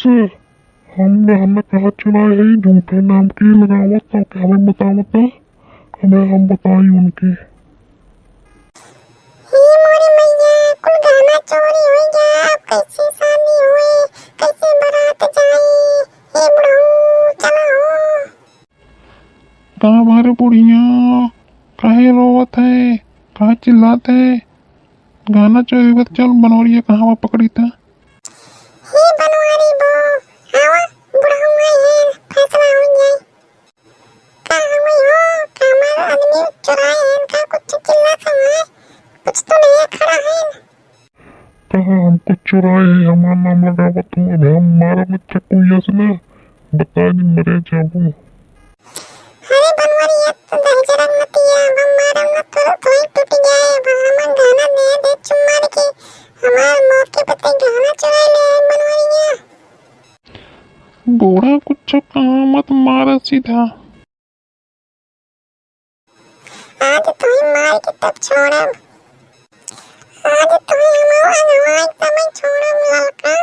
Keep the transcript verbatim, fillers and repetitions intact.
से हम गहना कहाँ चुराए है, झूठे नाम के लगावत, सबके हमें बतावत है, हमें हम बताई उनके। हे मोरे मैया, कुल गहना चोरी होइ गया, अब कैसे शादी होए, कैसे बारात जाई? हे बुढ़ऊ, चला हो। कहाँ बारे बुढ़िया, काहे रोवत है, काहे चिल्लात है? गहना चोरी होत, चल बनवरिया कहाँ बा पकड़ी त। हे बनवारी बो, आवा, बुढ़ऊ आए हैं, फैसला हो जाए। का हुई हो, का हमार आदमी चुराए हैं, का कुछ चिल्लात है, कुछ तो नहीं खड़ा है। कहाँ हम कुछ चुराए हैं, हमार नाम लगावा तू, अबे हम मारब न चकुइया से ना, बता दी मरे जाबू। अरे बनवरिया, तो दहिजरक नतिया, अब हम मारब न तो तोही टूट जाए, अब हमार गहना दे दे चुम्मा के, हमार मौके पे ते गहना चुरा ले है बनवरिया। बूढ़ा कुछ कहा मत मारा सीधा। आज तोही मार के तब छोड़ब। आज तोही हमार अगुवाई तब छोड़ब ललका।